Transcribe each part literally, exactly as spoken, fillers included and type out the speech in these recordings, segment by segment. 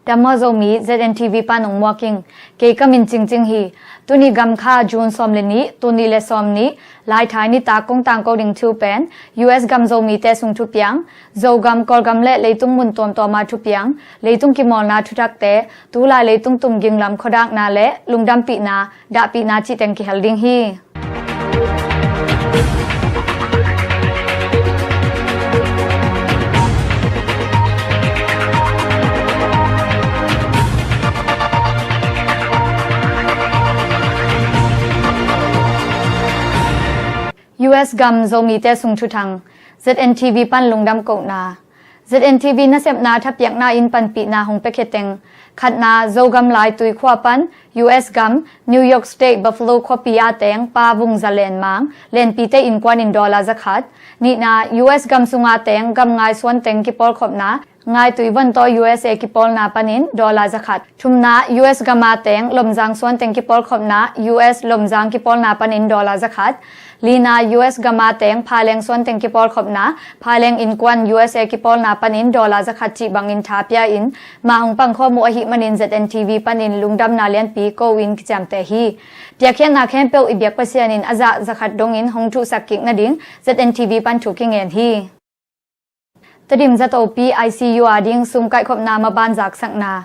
Dam maw Zomi, Z N T V pan ong muak ing. Kei ka min Cingcing hi. Tuni gam kha June sawm le nih, tul nih le sawm nih, Laithai nitak kong tangko ding thu pen U S gam Zomite sung thupiang, Zogam, Kawlgam le leitung mun tuamtuama thupiang, leitung kimawlna thutakte, tulai leitung tumging lam khuadakna le lungdampihna, dahpihna cih teng kihel ding hi. U S gam Zomite sung thuthang, Z N T V pan lungdam kohna. Z N T V nasepna thapiakna in panpihna hong piakhia teng. Khatna, Zogam Laitui khua pan U S gam New York State Buffalo khuapi a teng Pa Vung Za Len Mang, Lenpite innkuan in dollar zakhat. Nihna, U S gam sunga teng gamngai suan teng kipawlkhopna, Ngaitui Von tawh U S A kipawlna panin dollar zakhat. Thumna, U S gama teng Lomzang suan teng kipawlkhopna, U S Lomzang kipawlna panin dollar zakhat. Lina, U S gama teng Phaleng suan teng kipawlkhopna, Phaleng innkuan U S A kipawlna panin dollar zakhat cih bangin tha pia in, mah hong pangkhawm uh ahih manin Z N T V panin lungdamna lianpi ko in kiciamteh hi. Piakkhiatna khempeuh i biak Pasian in a zah zakhat dongin hong thuhsak kik nading Z N T V pan thu kingen hi. Tedim Zatopi I C U a ding sum kaihkhopna maban zaksakna.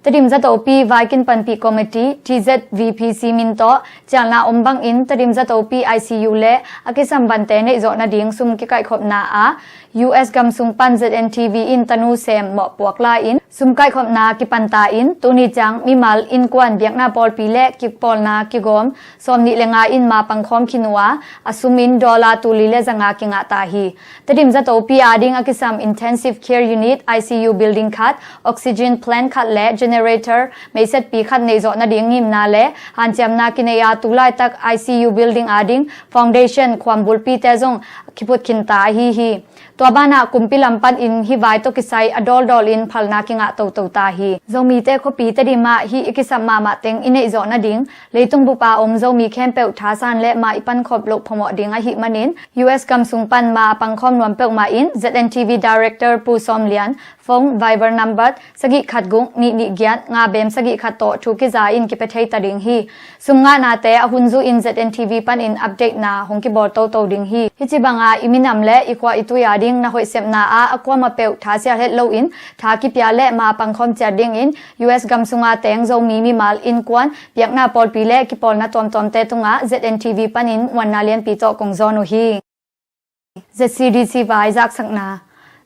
Tedim Zatopi Vaikin Panpih Committee, T Z V P C min tawh cialna om bangin Tedim Zatopi I C U le a kisam vante neihzawh nading sum kikaihkhopna ah U S gam sung pan Z N T V in tanu sem mawhpuak lai-in sum kaihkhopna kipanta in tuni ciang mimal, innkuan, biakna pawlpi le kipawlna kigawm sawmnih le nga in ma pangkhawm khin uh a, a sum in dollar tul li le za nga kingah ta hi. Tedim Zatopi a ding a kisam Intensive Care Unit, I C U building khat, oxygen plant khat le generator meisetpi khat neihzawh nading ngimna le hanciamna kinei a tulaitak I C U building a ding foundation khuam bulpite zong kiphut khinta ahi hi. Tua banah kumpi lam panin hih vai tawh kisai a dawldawl in phalna kingah toto ta hi. Zomite khuapi Tedim ah hih i kisam mahmah teng i neihzawh nading leitung bup a om Zomi khempeuh thasan le ma i pankhop loh phamawh ding ahih manin U S gam sung pan ma a pangkhawm nuam peuhmah in Z N T V Director Pu Sawm Lian, phone, Viber number sagih khat guk nih nih giat nga bem sagih khat tawh thu kiza in kipia thei ta ding hi. Sum ngahnate a hun zu in Z N T V panin update na hong kibawl toto ding hi. Hih ci banga i minam le i khua i tui a ding na hoih sepna ah a kuamah peuh thasia het loin tha kipia le ma pangkhawm ciat dingin U S gam sunga teng Zomi mimal, innkuan, biakna pawlpi le kipawlna tuamtuamte tungah Z N T V panin muanna lianpi tawh kong zawn uh hi. Z C D C vai zaksakna.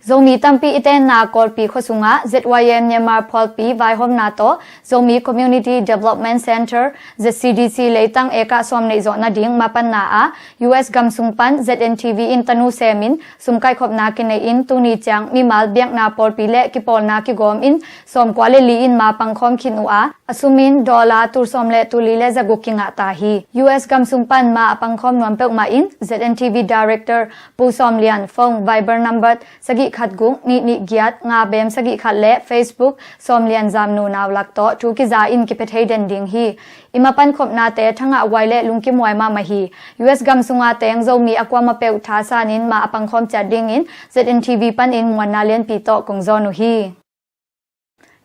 Zomi tampi i tenna Kawlpi khua sungah Z Y M Myanmar phualpi vaihawmna tawh Zomi Community Development Centre, Z C D C leitang ekah sawm neihzawh nading mapanna ah U S gam sung pan Z N T V in tanu semin sum kaihkhopna kinei in tuni ciang mimal, biakna pawlpi le kipawlna kigawm in sawmkua le li in ma pangkhawm khin uh a, a sum in dollar tul sawm le tul li le za guk kingah ta hi. U S gam sung pan ma a pangkhawm nuam peuhmah in Z N T V Director Pu Sawm Lian, phone, Viber number sagih khat guk nih nih giat nga bem sagih khat le Facebook Sawm Lian Zamnu Naulak tawh thu kiza in kipia thei den ding hi. I mapan khopnate thangah huai le lungkim huai mahmah hi. U S gam sunga teng Zomi a kuamah peuh thasan in ma a pangkhawm ciat dingin Z N T V panin muanna lianpi tawh kong zawn uh hi.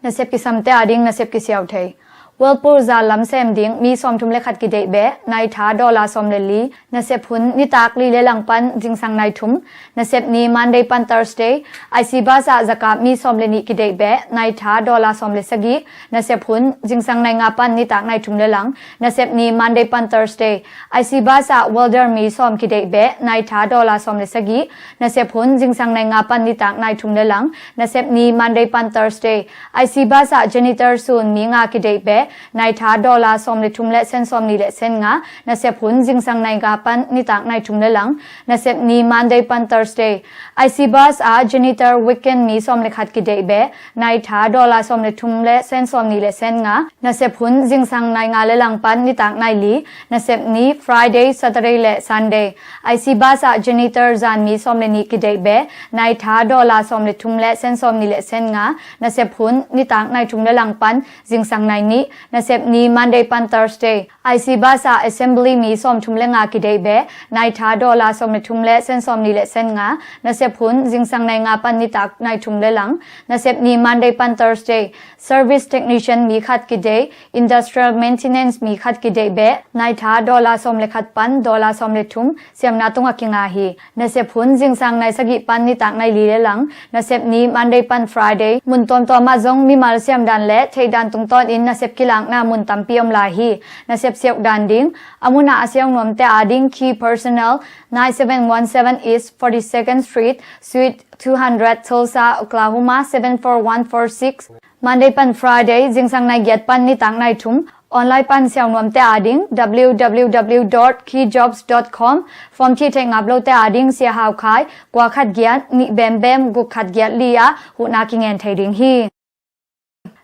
Nasep kisamte a ding nasep kisiau thei. Whirlpool zal lam sem ding mi sawmthum le khat kideih beh, nai tha dollar sawm le li. Nasep hun nitak li le lang pan zingsang nai thum. Nasep ni Monday pan Thursday. I C bus ah zakap mi sawm le nih kideih beh, nai tha dollar sawm le sagih. Nasep hun zingsang nai nga pan nitak nai thum le lang. Nasep ni Monday pan Thursday. I C bus ah welder mi sawm kideih beh, nai tha dollar sawm le sagih. Nasep hun zingsang nai nga pan nitak nai thum le lang. Nasep ni Monday pan Thursday. I C bus ah janitor sun mi nga kideih beh, nai tha dollar sawm le thum le sen sawm nih le sen nga. Nasep hun zingsang nai nga pan nitak nai thum le lang. Nasep ni Monday pan Thursday. I C bus ah janitor weekend mi sawm le khat kideih beh, nai tha dollar sawm le thum le sen sawm nih le sen nga. Nasep hun zingsang nai nga le lang pan nitak nai li. Nasep ni Friday, Saturday le Sunday. I C bus ah janitor zan mi sawm le nih kideih beh, nai tha dollar sawm le thum le sen sawm nih le sen nga. Nasep hun nitak nai thum le lang pan zingsang nai nih. Nasep ni Monday pan Thursday. I C bus ah assembly mi sawmthum le nga kideih beh, naitha dollar sawm le thum le sen sawmnih le sen nga. Nasep hun zingsang nai nga pan nitak nai thum le lang. Nasep ni Monday pan Thursday. Service technician mi khat kideih, industrial maintenance mi khat kideih beh, naitha dollar sawm le khat pan dollar sawm le thum, siamna tungah kinga hi. Nasep hun zingsang nai sagih pan nitak nai li le lang. Nasep ni Monday pan Friday. Mun tuamtuam ah zong mimal siamdan le theihdan tungtawn in nasep kilakna mun tampi om lai hi. Nasep siauhdan ding, a mun ah a siau nuamte ading key personnel, nine seven one seven East forty-second Street, Suite two hundred, Tulsa, Oklahoma seven four one four six. Monday pan Friday, zingsang nai giat pan nitak nai thum. Online pan siau nuamte ading, W W W dot key jobs dot com. Form thih theih ngap lote ading Sia Hau Khai, kua khat giat nih bembem guk khat giat li ah huhna kingen thei ding hi.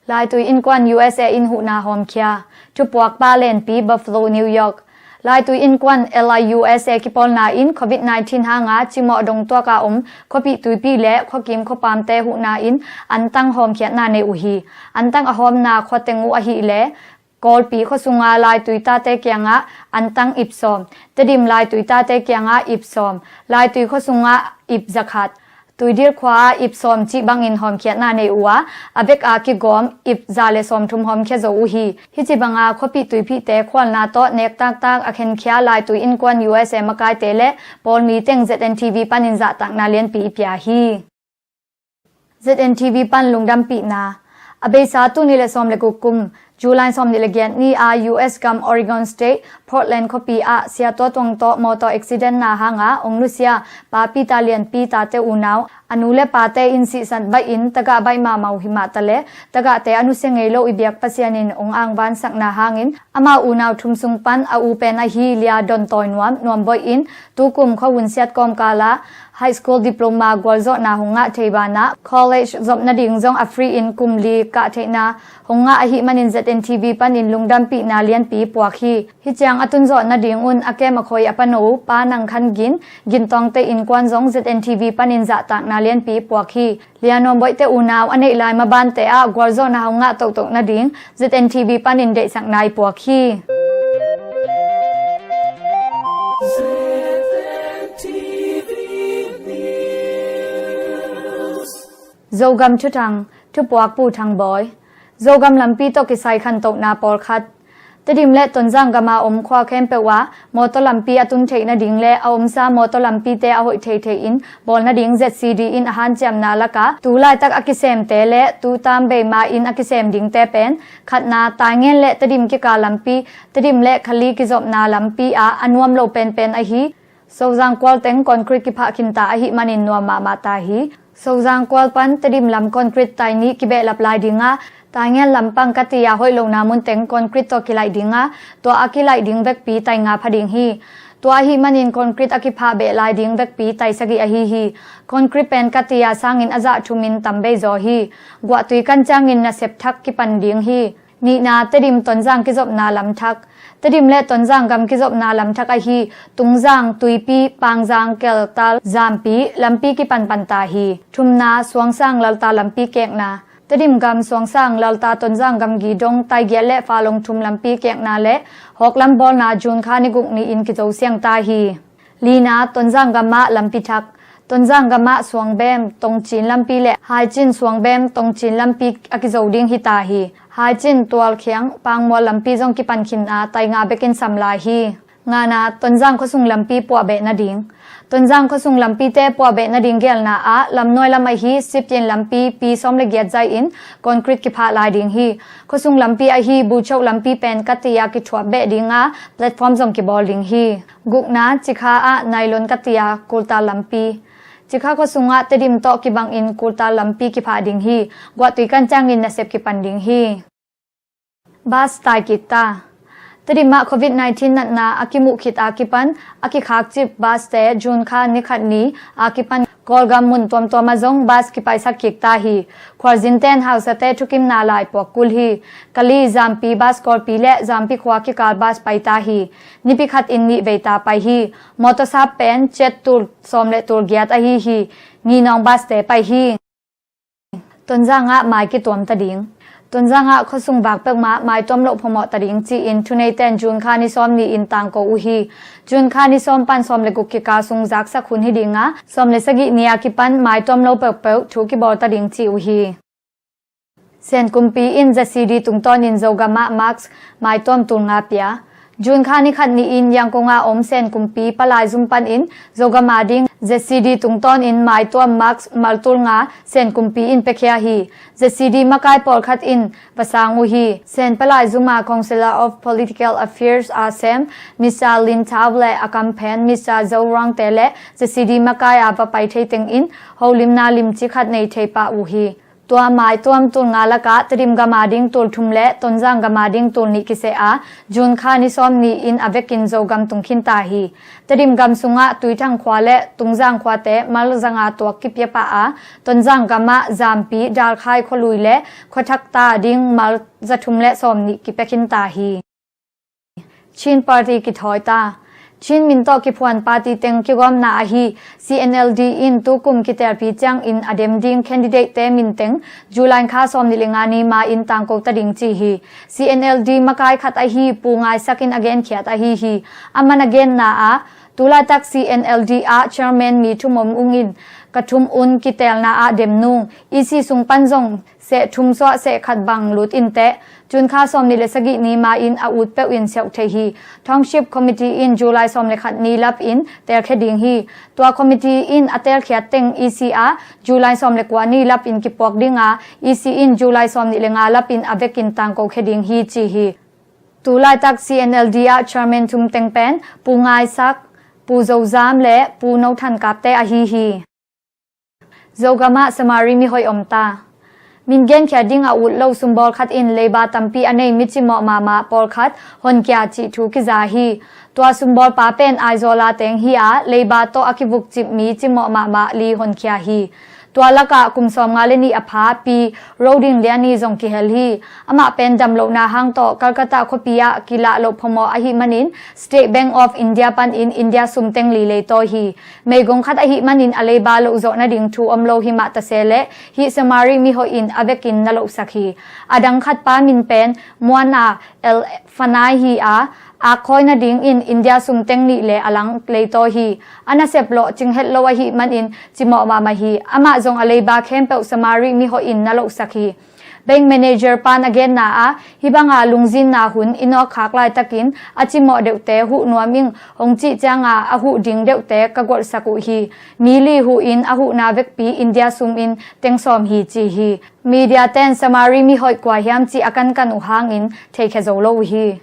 Laitui innkuan U S A in huhna hawmkhia. Thupuak pa lenpi, Buffalo, New York. Laitui innkuan L I U S A kipawlna in covid nineteen hanga cimawh dongtuak a om khuapih tuipi le khuakim khuapamte huhna in antang hawmkhiatna nei uh hi. Antang a hawmna khuateng uh ahih le Kawlpi khuasunga laitui tate kiangah antang ip sawm, Tedim laitui tate kiangah ip sawm, laitui khuasungah ip zakhat, Tuidir khua-ah ip sawm cih bangin hawmkhiatna nei uh a, a vek a kigawm ip za le sawmthum hawmkhia zo uh hi. Hici banga khuapih tuipihte khualna tawh nek taktak a khenkhia laitui innkuan U S A makaite le pawlmi teng Z N T V panin zahtakna lianpi i pia hi. Z N T V pan lungdampihna. A beisa tul nih le sawm le guk kum July sawmnih le giat ni a U S gam Oregon State, Portland khuapi ah siatua tuang tawh mawtaw accident na hanga ong nusia pa Peter Lianpi tate unau, a nu le pate in sihsat baih in tagah baih mahmah uh himah ta le, tagahte a nusia ngei lo i biak Pasian in ong angvansakna hangin amau unau thum sung pan a u pen ahi Lia Don Tawi Nuam, Nuam Boih in tukum khuahun siat kawmkal ah high school diploma gualzawhna hong ngah thei banah college zop nading zong a free in kum li kah theihna hong ngah ahih manin Z N T V panin lungdampihna lianpi puak hi. Hih ciang a tunzawh nadingun a kem a khoi a pano uh Pa Nang Khan Gin, Gintawngte innkuan zong Z N T V panin zahtakna lianpi puak hi. Lia Nuam Boihte unau a neih lai mabante ah gualzawhna hong ngah tohtoh nading Z N T V panin deihsakna i puak hi. Zogam Thuthang, thupuak Pu Thang Bawi. Zogam lampi tawh kisai khantohna pawlkhat. Tedim le Tonzang gama om khua khempeuh ah mawtaw lampi a tun theih nading le a omsa mawtaw lampite a hoih theithei in bawl nading Z C D in a hanciamna lakah tu laitak a kisemte le tu tam beima in a kisem dingte pen khatna Taingen le Tedim kikal lampi, Tedim le Khali kizopna lampi ah a nuam lo penpen ahi Sozang kual teng concrete kiphah khinta ahih manin nuam mahmah ta hi. Sozang kual pan Tedim lam concrete tai nih kibehlap lai dinga, Taingen lampang Katia hoih lohna mun teng concrete tawh kilaih dinga, tua a kilaih ding vekpi tai nga pha ding hi. Tua ahih manin concrete a kiphah beh lai ding vekpi tai sagih ahi hi. Concrete pen Katia sangin a zah thumin tam bei zaw hi. Guahtui kan ciangin nasep thak kipan ding hi. Nihna, Tedim Tonzang kizopna lamthak. Tedim le Tonzang gam kizopna lamthak ahi Tungzang, Tuipi, Pangzang, Keltal, Zampi lampi kipanpan ta hi. Thumna, Suangsang Lalta lampi kekna. Tedim gam Suangsang Lalta Tonzang gam gidong taigiat le falong thum lampi kekna le hawklam bawlna June kha ni guk ni-in kizosiang ta hi. Lina, Tonzang gamah lampi thak. Tonzang gamah Suangbem Tongcin lampi le Haicin Suangbem Tongcin lampi a kizo ding hi ta hi. Haicin, Tualkhiang, Pangmual lampi zong kipan khin a tai nga bekin sam lai hi. Ngana, Tonzang khuasung lampi puahbeh nading. Tonzang khuasung lampite puahbeh nading gelna ah lamnuai lam ahi Siptin lampi pi sawm le giat zai in concrete kiphah lai ding hi. Khuasung lampi ahi Buchoh lampi pen Katia kithuap beh dinga platform zong kibawl ding hi. Gukna, Cikha ah Nailon Katia kultal lampi. Cikha khuasungah Tedim tawh kibangin kultal lampi kiphah ding hi. Guahtui kan ciangin nasep kipan ding hi. Bus tai kik ta. Tedim ah covid nineteen natna a kimuh khit a kipan a kikhakcip bus te June kha ni khat ni a kipan Kawlgam mun tuamtuam ah zong bus kipaisak kik ta hi. Khualzin ten hausate thukimna lai puak kul hi. Kali, Zampi bus Kawlpi le Zampi khua kikal bus pai ta hi. Nipi khat in nih vei ta pai hi. Mawtawsap pen ciat tul sawm le tul giat ahi hi. Ninawng bus te pai hi. Tonzang ah mai kituam ta ding. Tonzang ah khuasung vak peuhmah maituam loh phamawh ta ding ci-in thuneite'n June kha ni sawm ni-in tangko uh hi. June kha ni sawm pan sawm le guk kikal sung zaksak hun hi ding a, sawm le sagih ni a kipan maituam lo peuhpeuh thu kibawl ta ding ci uh hi. Sen kumpi in Z C D tungtawnin Zogam ah mask maituam tul nga pia. June kha ni khat ni-in Yangon a om Sen kumpi palai zum panin Zogam a ding Z C D tungtawnin maituam mask mal tul nga Sen kumpi in piakhia hi. Z C D makai pawlkhat in va sang uh hi. Sen palai zum a Councillor of Political Affairs a sem Mister Lin Tau le a kamphen Mister Zo Ruang te le Z C D makai a va pai thei tengin holimna limci khat nei thei pah uh hi. Tua maituam tul nga lakah Tedim gam a ding tul thum le Tonzang gam a ding tul nih kiseh a, June kha ni sawm ni-in a vekin Zogam tung khin ta hi. Tedim gam sungah Tuithang khua le Tungzang khuate mal za nga tuak kipia pah a, Tonzang gam ah Zampi, Dalkhai khualui le khuathak ta ding mal za thum le sawm nih kipia khin ta hi. Chin Party kithawi ta. Chin min tawh kiphuan party teng kigawmna ahi C N L D in tukum kitelpi ciangin a dem ding candidate te min teng July kha sawm nih le nga ni ma-in tangko ta ding ci hi. C N L D makai khat ahi Pu Ngai Sak in a genkhiat ahi hi. Aman a genna ah, tulaitak C N L D ah chairman mi thum om ungin ka thum un kitelna ah dem nung, E C sung pan zong seh thum suah seh khat bang lut in teh, June kha sawm nih le sagih ni ma-in a ut peuh in siauh thei hi. Township Committee in July sawm le khat ni lap in telkhia ding hi. Tua committee in a telkhiat teng E C ah July sawm le kua ni lap in kipuak ding a, E C in July sawm nih le nga lap in a vekin tangko khia ding hi ci hi. Tulaitak C N L D ah chairman thum teng pen Pu Ngai Sak, Pu Zo Zam le Pu No Than Kap te ahi hi. Zogam ah Samari mihoih om ta. Min genkhia ding a ut lo sumbawl khat in leiba tampi a nei mi cimawh mahmah pawlkhat honkhia cih thu kiza hi. Tua sumbawlpa pen Aizawl a teng hi a, leiba tawh a kivukcip mi cimawh mahmah li honkhia hi. Tua lakah kum sawm nga le nih a pha Pi Ro Ding Lian i zong kihel hi. Amah pen damlohna hang tawh Calcutta khuapi ah kilah loh phamawh ahih manin State Bank of India panin India sum teng li leitawi hi. Meigong khat ahih manin a leiba lohzawh nading thu om lo hi mah ta se leh, hih Samari mihoih in a vekin na lohsak hi. A dang khat pa min pen Muana El Fanai hi a, akkhawi nadingin India sum teng nih le a lang leitawi hi. A nasep lawh cinghet lo ahih manin cimawh mahmah hi. Amah zong a leiba khempeuh Samari mihoih in na lohsak hi. Bank manager pan a genna ah, hih banga lungzinna hun i nawkkhak laitakin a cimawh deuhte huh nuam ing, hong cih cianga a huh ding deuhte ka golhsak uh hi. Mi li huh in a huhna vekpi India sum in teng sawm hi ci hi. Media ten Samari mihoih kua hiam cih a kankan uh hangin theikhia zo lo uh hi.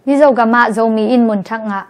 Mizo gam ah Zomi in munthak ngah.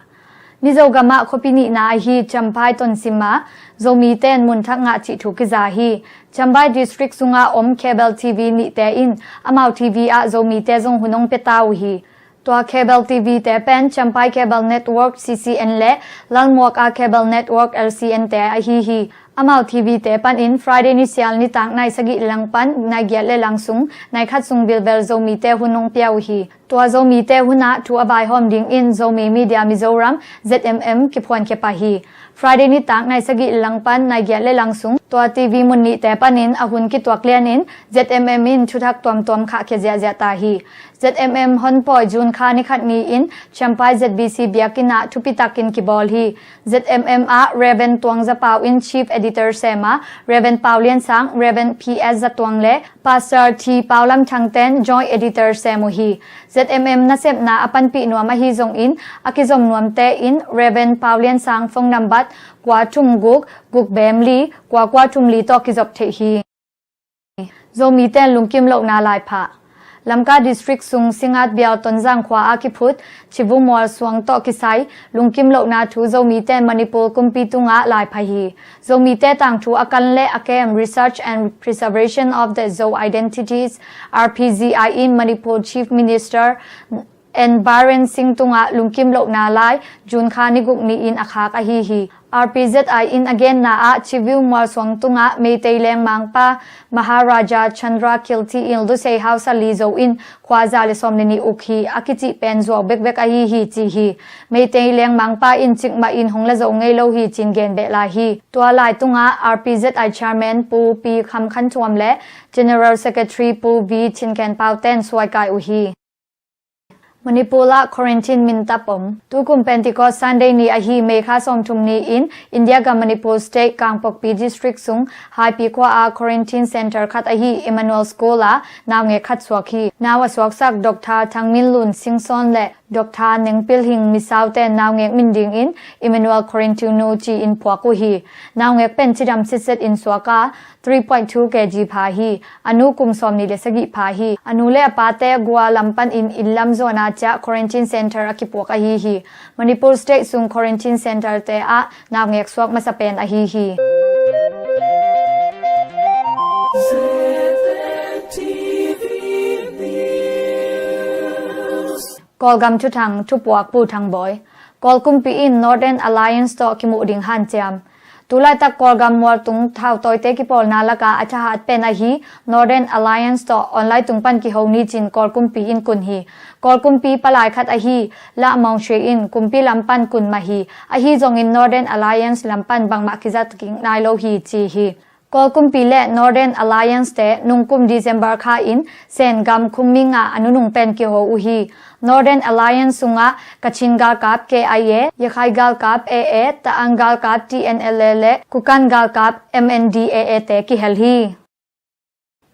Mizo gam ah khuapi nihna ahi Champhai tonsim ah Zomite in munthak ngah cih thu kiza hi. Champhai district sungah om cable T V nihte in amau T V ah Zomite zong hun hong pia ta uh hi. Tua cable T V te pen Champhai Cable Network, C C N, le Lalmuak a Cable Network, L C N, te ahi hi. Amau T V te panin Friday nisial nitak nai sagih le lang pan nai giat le lang sung, nai khat sung bilbel Zomite hun hong pia uh hi. Tua Zomite hunah thu a vaihawm dingin Zomi Media Mizoram, Z M M, kiphuankhia pah hi. Friday nitak nai sagih le lang pan nai giat le lang sung tua T V mun nihte panin a hun kituak lianin Z M M in thuthak tuamtuam khahkhia ziahziah ta hi. Z M M honpawi June kha ni khat ni-in Champhai Z B C biakinn ah thupitakin kibawl hi. Z M M ah Reverend Tuang Za Pau in Chief Editor sem a, Reverend Pau Lian Sang, Reverend P S Za Tuang le Pastor Thi Pau Lam Thang ten Joint Editor sem uh hi. Z M M nasepna a panpih nuam ahi zongin a kizom nuamte in Reverend Pau Lian Sang phone nambat kua thum guk, guk bem li, kua kua thum li tawh kizop theih hi. Zomite in lungkim lohna laiphah. Lamka district sung Singat Bial Tonzang khua a kiphut Chivu Mual suang tawh kisai lungkim lohna thu Zomite in Manipur kumpi tungah laiphah hi. Zomite tangthu a kan le a kem, Research and Preservation of the Zo Identities, R P Z I, in Manipur Chief Minister N Biren Singh tungah lungkim lohna lai June kha ni guk ni-in a khak ahi hi. R P Z I in a genna ah Chiviu mualsuang tungah Meitei lengmangpa Maharaja Chandrakirti in lusei hausa li zo in khua za le sawm le nih uk hi a kicih pen zuau bekbek ahi hi ci hi. Meitei lengmangpa in cikmah in hong la zo ngei lo hi cin gen beh lai hi. Tua lai tungah R P Z I chairman Pu Pi Kham Khan Thuam le General Secretary Pu V Chin Khen Pau ten suaikai uh hi. Manipur ah quarantine mintap om. Tukum Pentecost Sunday ni ahi May kha sawmthum ni in India gam Manipur State Kangpokpi District sung Haipi khua ah quarantine center khat ahi Emmanuel School ah naungek khat suak hi. Nau a suaksak Doctor Thang Min Lun Singson le Doctor Neng Pil Hing Misau ten naungek min dingin Emmanuel quarantine nu ci-in phuak uh hi. Naungek pen cidam sitset in suak a, three point two K G pha hi. A nu kum sawm ni le sagih pha hi. A nu le a pate Goa lam pan in inn lam zuan a ciah quarantine center a kipuak ahi hi. Manipur State sung quarantine center te ah naungek suak masa pen ahi hi. Kawlgam thuthang, thupuak Pu Thang Bawi. Kawl kumpi in Northern Alliance tawh kimuh ding hanciam. Tulaitak Kawlgam mualtung thautawite kipawlna laka a thahat pen ahi Northern Alliance tawh online tung pan kiho ni cin Kawl kumpi in kun hi. Kawl kumpi palai khat ahi Lah Mawng Shwe in kumpi lam pan kun mah hi. Ahi zongin Northern Alliance lam pan bangmah kizat kik nai lo hi ci hi. Kawl kumpi le Northern Alliance te nungkum December kha in Sen gam Khuming ah a nunung pen kiho uh hi. Northern Alliance sungah Kachin galkap K I A, Yakhai galkap A A, Ta'ang galkap T N L A le Kukan galkap M N D A A te kihel hi.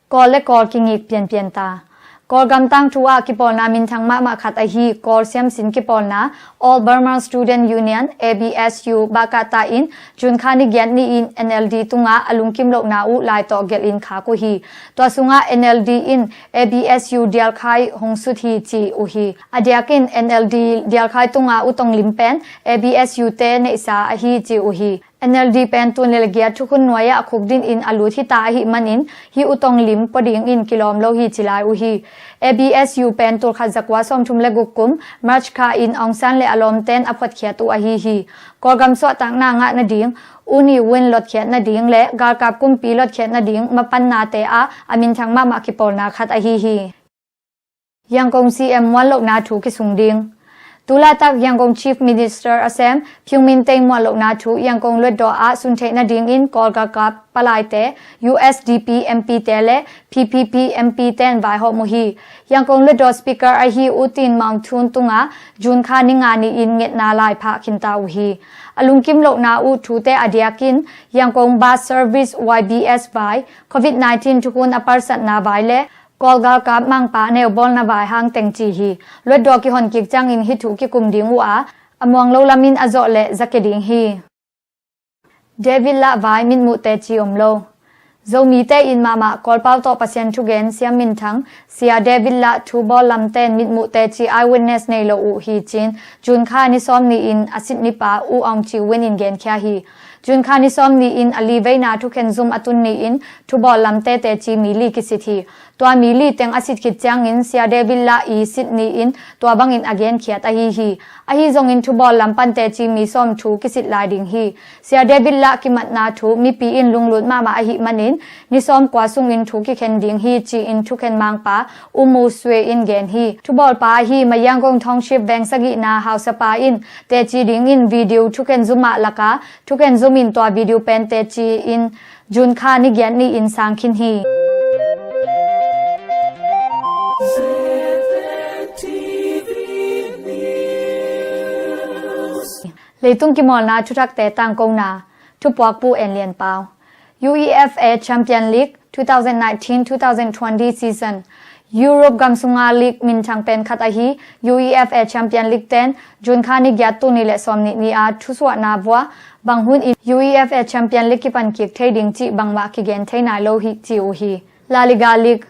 Kawl le Kawl kingik pianpian ta. Kawlgam tangthu ah kipawlna minthang mahmah khat ahi Kawl siamsin kipawlna All Burma Student Union, A B S U, bakata in June kha ni giat ni in N L D tungah a lungkim lohna uh lai tawh gelh in khak uh hi. Tua sungah N L D in A B S U dialkhai hong sut hi ci uh hi. A diakin N L D dialkhai tunga utong lim pen A B S U te neihsa ahi ci uh hi. N L D pen tun le giat thukhun nuai-ah a khuk dingin a lut hita ahih manin hih utong lim pua dingin kilawm lo hi ci lai uh hi. A B S U pen tulkhat zakua sawmthum le guk kum March kha in Aung San le a lawmten a phuatkhiat uh ahi hi. Kawlgam suahtakna ngah nading, U Ne Win lotkhiat nading le galkap kumpi lotkhiat nading mapannate ah a minthang mahmah kipawlna khat ahi hi. Yangon C M muan lohna thu kisung ding. Tulaitak Yangon Chief Minister a sem Phung Min Thein muan lohna thu Yangon luatdaw ah sun theih nadingin Kawl galkap palaite, U S D P M P te le P P P M P ten vaihawm uh hi. Yangon luatdaw Speaker ahi U Tin Maung Thun tunga June kha ni nga ni in ngetna lai phah khinta uh hi. A lungkim lohna uh thute a diakin Yangon Bus Service Y B S vai, Covid nineteen thukhun a palsatna vai le Kawl galkap mangpa neubawlna vai hang teng ci hi. Luatdaw kihon kik ciangin hih thu kikum ding uh a, a muang lo lamin a zawh le zakia ding hi. David Lah vai mitmuh teci om lo. Zomite in mahmah Kawlpau tawh Pasian thugen siam minthang Sia David Lah thubawl lamten mitmuh teci eyewitness nei lo uh hi cin June kha ni sawm ni in a sit mipa U Aung Kyi Win in genkhia hi. June kha ni sawm ni in a li veina thukhen zum a tun ni in thubawl lamte teci mi li kisit hi. Tua mi li teng a sit khit ciangin Sia David Lah i sit ni in tua bangin a genkhiat ahi hi. Ahi zongin thubawl lam pan teci mi sawm thu kisit lai ding hi. Sia David Lah kimatna thu mipi in lunglut mahmah ahih manin ni sawm kua sungin thu kikhen ding hi ci-in thukhen mangpa U Mu Swe in gen hi. Thubawlpa ahi Mayangon Township veng sagihna hausapa in teci dingin video thukhen zum ah laka thukhen zum in tua video pen teci in June kha ni giat ni in sang khin hi. Leitung kimawlna thuthakte tangkona, thupuak Pu En Lian Pau. UEFA Champion League two thousand nineteen two thousand twenty season. Europe gam sunga league minthang pen khat ahi UEFA Champion League ten June kha ni giat tul nih le sawm nih ni a thusuahna vua bang hun in UEFA Champion League kipan kik thei ding cih bangmah kigen thei nai lo hi ci uh hi. La Liga League.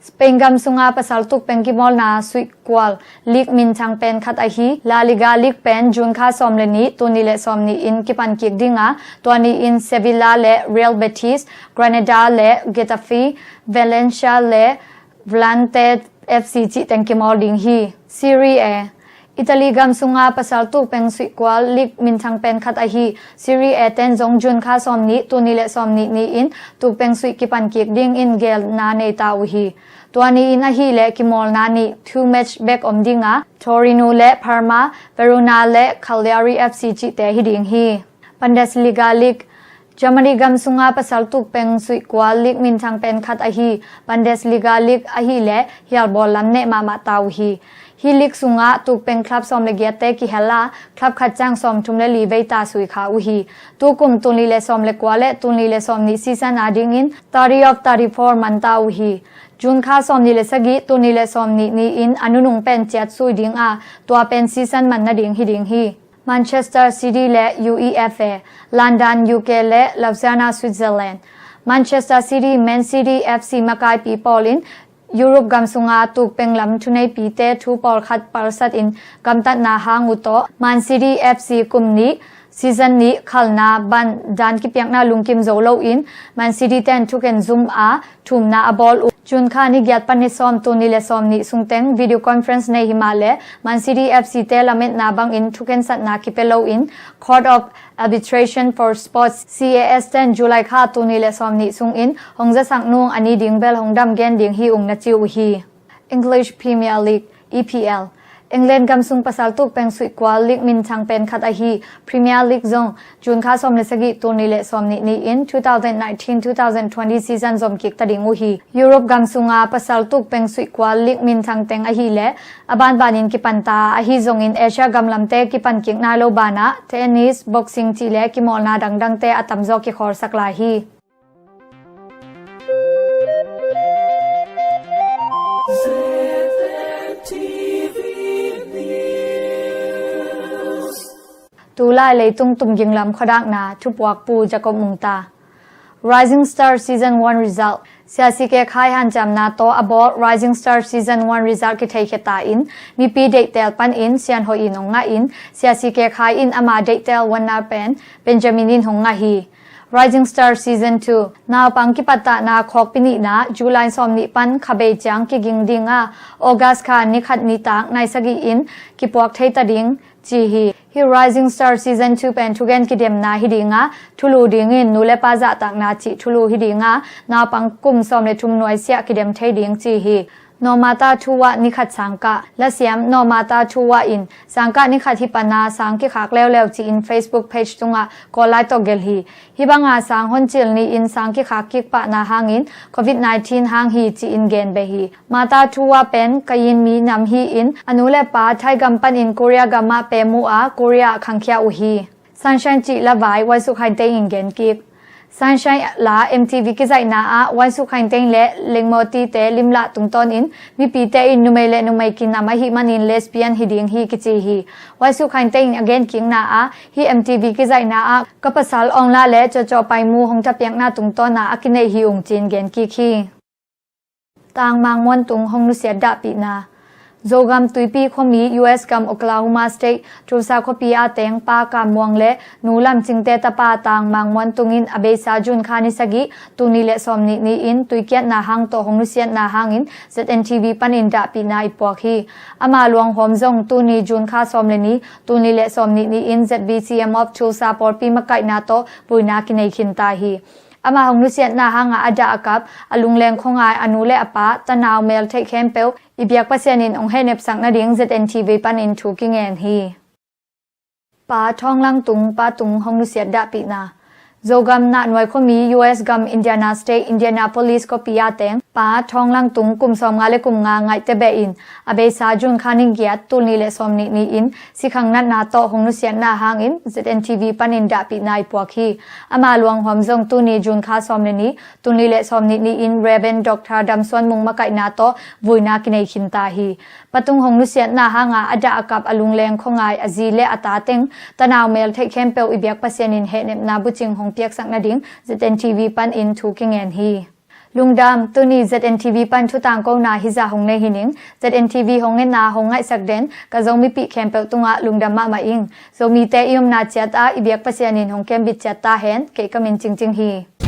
Spain gam sunga pasal tuk peng kimawlna suihkual league minthang pen khat ahi La Liga League pen June kha sawm le nih tul nih le sawm nih in kipan kik ding a, tua ni in Sevilla le Real Betis, Granada le Getafe, Valencia le Levante F C cih teng kimawl ding hi. Serie A. Italy gam sunga pasal tukpeng suihkual lig minthang pen khat ahi Serie A ten zong June kha sawmnih, tul nih le sawmnih ni-in tukpeng suih kipan kik dingin gelna nei ta uh hi. Tua ni-in ahih leh kimawlna nih, two match bek om dinga, Torino le Parma, Verona le Cagliari F C cihte hi ding hi. Bundesliga League, Germany gam sunga pasal tukpeng suihkual lig minthang pen khat ahi Bundesliga League ahih leh hialbawl lam neh mahmah ta uh hi. Hih lig sungah tukpeng club sawm le giatte kihel a, club khat ciang sawmthum le li vei ta sui kha uh hi. Tukum tul nih le sawm le kua le tul nih le sawmnih season a dingin thirty of thirty-four man ta uh hi. June kha sawmnih le sagih, tul nih le sawmnih ni-in a nunung pen ciat sui ding a, tua pen season man nading hi ding hi. Manchester City le UEFA, London U K le Lausanne Switzerland. Manchester City, Man City F C makaipi pawlin Europe gam sunga tukpeng lam thuneipite thu pawlkhat palsatin gamtatna hang uh tawh Man City F C kum nih season nih khalna ban dan kipiakna lungkim zo loin Man City ten thuken zum a thumna a bawl uh. June kha ni giat pan ni sawm, tul nih le sawmnih sungteng video conference nei hi mah leh Man City F C te lametna bangin thukhensatna kipia loin Court of Arbitration for Sports, C A S ten July kha tul nih le sawmnih sungin hong zasak nung a ni ding bel hong dam gen ding hi ung na ci uh hi. English Premier League, E P L. England gam sung pasal tukpeng suihkual lig minthang pen khat ahi Premier League zong June kha sawm le sagih, tul nih le sawmnih ni-in two thousand nineteen, two thousand twenty season zom kik ta ding uh hi. Europe gam sunga pasal tukpeng suihkual lig minthang teng ahih leh a banbanin kipan ta, ahi zongin Asia gam lamte kipan kik nai lo banah tennis, boxing cih le kimawlna dangdangte a tamzaw kikhawlsak lai hi. Tulai leitung tumging lam khuadakna thupuakpu Jacob Mungta. Rising Star Season one Result. Sia C K Khai hanciamna tawh a bawl Rising Star Season one Result kitheikhia ta in mipi deihtel panin Sian Hoih in hong ngah in, Sia C K Khai in ama deihtel winner pen Benjamin in hong ngah hi. Rising Star Season two. Naupang kipattahna khawkpi nihna July sawmnih pan kha bei ciang kiging ding a, August kha ni khat nitak nai sagih in kipuak thei ta ding ci hi. Hih Rising Star Season two pen thugen kidemna hi ding a, thulu dingin nu le pa zahtakna cih thulu hi ding a, naupang kum sawm le thum nuaisiah kidem thei ding ci hi. Nomata Thuah ni khat sangkah. Lasiam Nomata Thuah in sangkah ni khat hi pana sang kikhak leuleu ci-in Facebook page tungah Kawl lai tawh gelh hi. Hih banga sang honcil ni-in sang kikhak kik pahna hangin covid nineteen hang hi ci-in gen beh hi. Mata Thuah pen Kayin minam hi-in a nu le pa Thai gam panin Korea gamah pem uh a, Korea ah khangkhia uh hi. Sunshine cih la vai Waisuk Hainteng in gen kik. Sunshine la M T V kizaihna ah Waisuk Hainteng le Lengmawti te limlah tungtawnin mipite in numei le numei kinam ahih manin lesbian hi ding hi kici hi. Waisuk Hainteng in a gen kikna ah hih M T V kizaihna ah ka pasal Ong La le Cawcaw Pai Mu hong thapiakna tungtawn ah a kineih hi ung ci-in gen kik hi. Tangmang Muantung hong nusiat dahpihna. Zogam Tuipi khuami U S gam Oklahoma State Tulsa khuapi a teng Pa Kam Muang le Nu Lam Cingte tapa Tangmang Muantung in a beisa June kha ni sagih, tul nih le sawmnih ni-in tuikiatna hang tawh hong nusiatna hangin Z N T V panin dahpihna i puak hi. Ama luanghawm zong tuni June kha sawm le ni, tul nih le sawmnih ni-in Z V C M of Tulsa pawlpi makaihna tawh vuina kinei khin ta hi. Ama hong nusiatna hanga a dah a kap, a lungleng khuangai a nu le a pa, tanau mel theih khempeuh i biak Pasian in hong hehnepsak nading Z N T V panin thu kingen hi. Pa Thawng Lang Tung, Pa Tung hong nusiat dahpihna. Zogam Nahnuai khuami U S gam Indiana State, Indianapolis khuapi a teng Pa Thawng Lang Tung kum sawmnga le kum nga ngaihte behin a beisa June kha ni giat, tul nih le sawmnih ni-in sikhang natna tawh hong nusiatna hangin Z N T V panin dahpihna i puak hi. Ama luanghawm zong tuni June kha sawm le ni, tul nih le sawmnih ni-in Reverend Doctor Dam Suan Mung makaihna tawh vuina kinei khin ta hi. Pa Tung hong nusiatna hanga a dah a kap a lungleng khuangai a zi le a ta teng, tanau mel theih khempeuh i biak Pasian in hehnepna bucing hong piaksak nading Z N T V panin thu kingen hi. Lungdam, tuni Z N T V pan thu tangkona hizah hong nei hi ning. Z N T V hong ngetna hong ngaihsak den ka Zomipih khempeuh tungah lungdam mahmah ing. Zomite i omna ciat ah i biak Pasian in hong kembit ciat ta hen. Kei ka min Cingcing hi.